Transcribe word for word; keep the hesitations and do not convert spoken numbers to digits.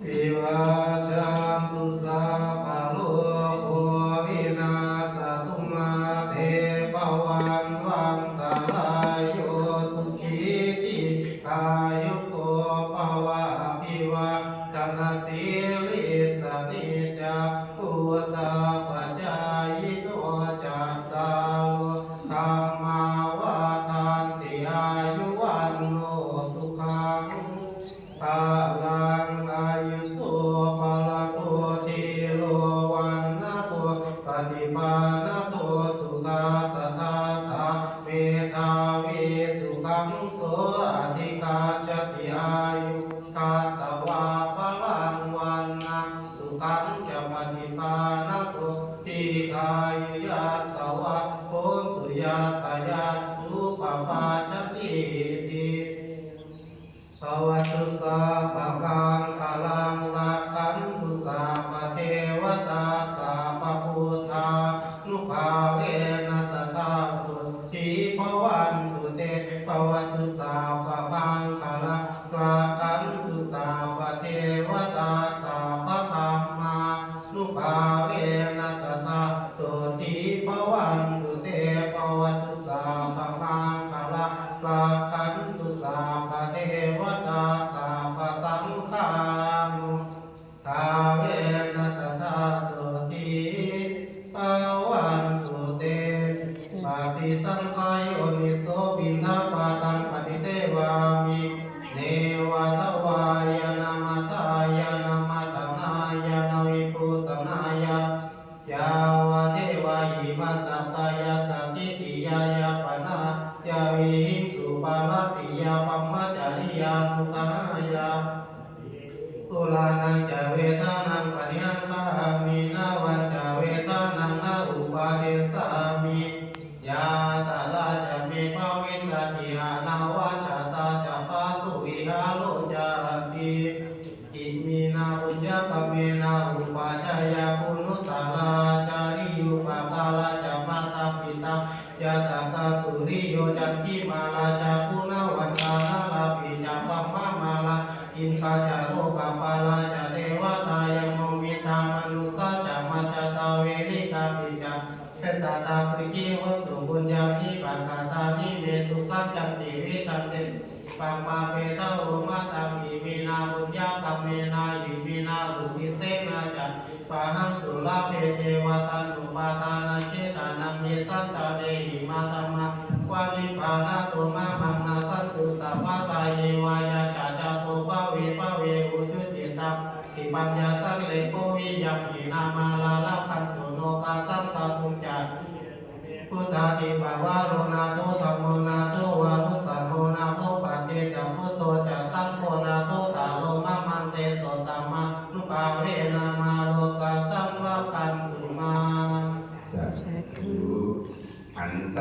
Vivajjantu sabbarogo vinassatu mā te bhavatvantarāyo sukhī dīghāyuko bhava. Abhivādanasīlissa niccaṃ vuḍḍhāpacāyino cattāro dhammā vaḍḍhanti āyu vaṇṇo sukhaṃ balaṃ. Āyudo balado dhīro vaṇṇado paṭibhāṇado sukhassa dātā medhāvī sukhaṃ so adhigacchati. Āyuṃ datvā balaṃ vaṇṇaṃ sukhaṃ ca paṭibhāṇado dīghāyu yasavā hontu yattha yatthūpapajjatīti. Bhavatu sabbamaṅgalaṃ rakkhantu sabbadevatā sabbabuddhānubhāvena sadā sotthī bhavantu te. Bhavatu sabbamaṅgalaṃ rakkhantu sabbadevatā sabbadhammānubhāvena sadā sotthī bhavantu te. Bhavatu sabbamaṅgalaṃ rakkhantu sabbadevatā sabbasaṅghānubhāvena sadā sotthī bhavantu te. Paṭisaṅkhā yoniso piṇḍapātaṃ paṭisevāmi, neva davāya na madāya na maṇḍanāya na vibhūsanāya, yāvadeva imassa kāyassa ṭhitiyā yāpanāya vihiṃsuparatiyā brahmacariyānuggahāya. Purāṇañca vedanaṃ paṭihaṅkhāmi navañca vedanaṃ na uppādessāmi. Yātrā ca me bhavissati anavajjatā ca phāsuvihāro cāti. Iminā puññakammena upajjhāyā guṇuttarā ācariyūpakārā ca mātā pitā ñātakā suriyo candimā rājā guṇavantā narāpi ca brahmamārā indā ca lokapālā ca devatā yamo mittā manussā ca majjhattā verikāpi ca sabbe sattā sukhī hontu puññāni pakatāni me sukhañca tividhaṃ dentu khippaṃ pāpetha vomataṃ. Iminā puññakammena iminā uddisena ca pāhaṃ sulabhe ceva taṇhupādānachedanaṃ ye santāne hīnā dhammā yāva nibbānato mamaṃ nassantu sabbadā yeva yattha jāto bhave bhave ujucittaṃ satipaññā sallekho viriyamhinā mārā labhantu nokāsaṃ kātuñca buddhādhipavaro nātho dhammo nātho varuttamo nātho paccekabuddho ca saṅgho nāthottaro mamaṃ tesottamānubhāvena mārokāsaṃ labhantu mā. Sādhu. หันต